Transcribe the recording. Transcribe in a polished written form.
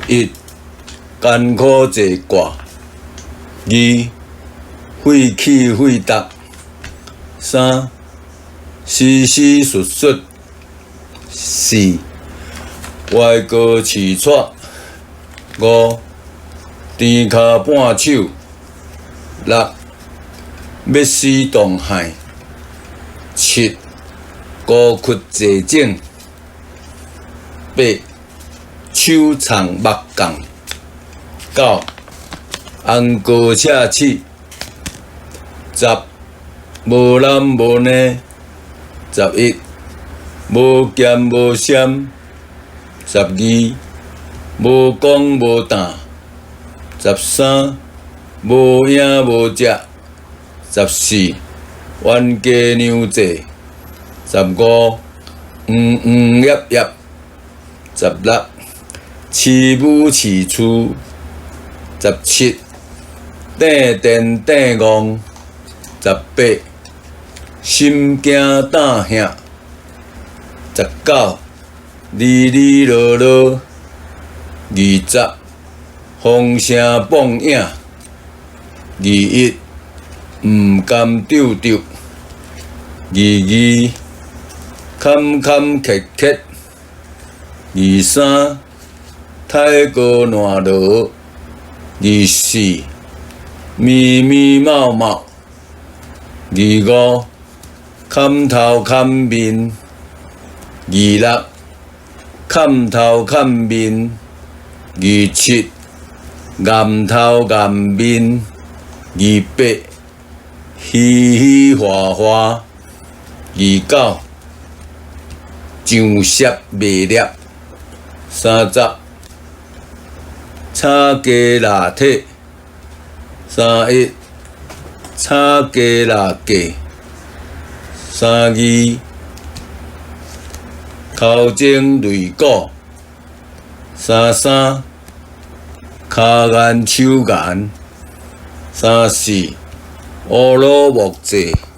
一、艱苦坐掛；二、廢氣廢達；三、死死術術；四、歪哥飼撮；五、甜跤半手；六、欲死當害；七、孤窟坐井；八、手藏目摃；九、紅膏赤齒；十、無男無女；11、無鹹無踴；12、無講無膽；13、無影無跡；14、冤家娘濟；15、黃黃葉葉；16、飼母飼厝；17、硩電硩戇；18、心驚膽嚇；19、離離落落；20、風聲放影；21、毋甘丟丟；22、坎坎坷坷；23、太高爛羅；24、咪咪冒冒；25、砍頭砍面；26、砍頭砍面；27、巖頭巖面；28、嘻嘻嘩嘩；29、上攝袂攝；30、炒雞辣體；31、炒雞辣雞；32、頭前擂鼓；33、跤眼手顏；34、烏魯木濟。